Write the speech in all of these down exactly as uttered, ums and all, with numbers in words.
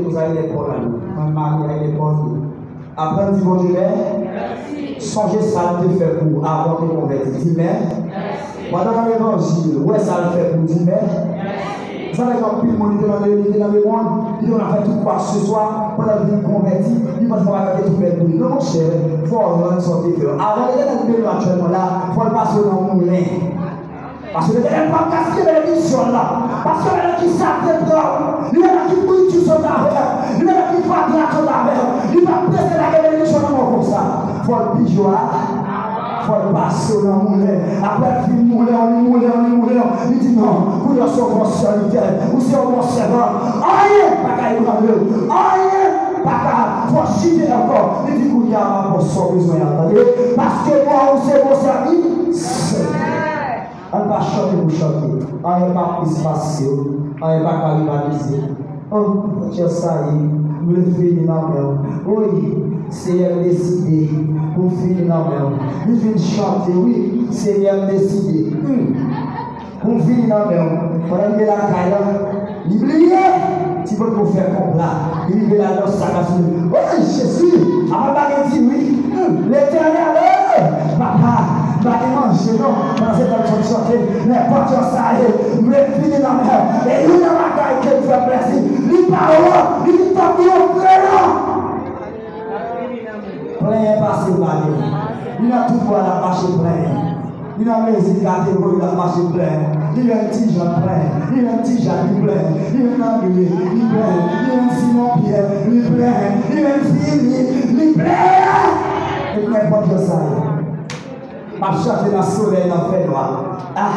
Koz a lekòl la, mwen mari a lekòl li. Aprann di Bondye mè. Sonje sa l te fè pou ou avan w te konvèti. Di mè. Pandan nan levanjil, wè sa l fè pou ou. Di mè. Sa fè gen anpil moun, li te nan le, li te nan lemonn, li te konn ap fè tout kwa ke se swa, pandan l vin konvèti, li panse bagay te tou bèl pou li. Non, monchè, fò w rann sa w te fè. Avan Letènèl beni w aktyèlman la, fò l pase w nan moulen. Paske Letènèl p ap gaspiye benediksyon l la. Paske lè ki sa te pran, li lè ki bouyi sot avè, li lè ki fatra sot avè, li p ap prese lage benediksyon nan men w konsa. Fò l pije w a, fò l pase w nan moulen. Apre l fin moulen w, li moulen w, li moulen w, li di non, kounye a w se yon bon sèvitè, ou se yon bon sèvant. Anyen pa ka ebranle w, anyen pa ka fè w chite ankò. Li di kounye a m ap ba w sa w bezwen an, tande, paske mwen ou se bon sèvitè. Ann pa chante pou chante. Anyen pa plis pase w. Anyen pa ka rivalize. Oh, Bondye sa ye, m vle fini nan men w. Wi, Senyè m deside pou m fini nan men w. Li fin chante, wi, Senyè m deside. Hmm. Pou m fini nan men w. Pandan m te lakay la, li bliye ti potko fè kòb la. Li rive la nan sak la sou li. Oy, Jezi! Apa bagay di wi. Hmm, Letènèl, eh, papa, m pa gen manje non. Pandan se tan l chante, chante, nenpòt jan sa ye, m vle fini nan men w. E youn nan bagay ke m fè plezi, li pa wo, li tankou yon kreyon. Plenyen pase pa gen. Li nan tout bò l ap mache plenyen. Li nan mezi katedral, li ap mache plen. Li menm Ti Jan plen. Li menm Ti Jak li plen. Li menm André li plen. Li menm Simon Pyè li plen. Li menm Filip li plen. E pou nenpòt jan sa ye. M ap chante nan solèy, nan fènwa. Ah!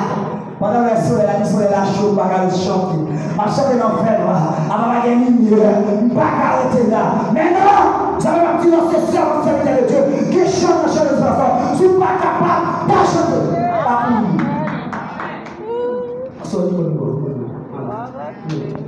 Pandan lè solèy la, di solèy la cho, m pa ka ret chante. M ap chante nan fènwa. Apa pa gen limyè, m pa ka rete la. Men non! Sa vle di non, se sèlman sèvitè de Dye ki chante nan chan de zanfan. Si w pa kapab, pa chante. Pa pou li. Sòti konn bon.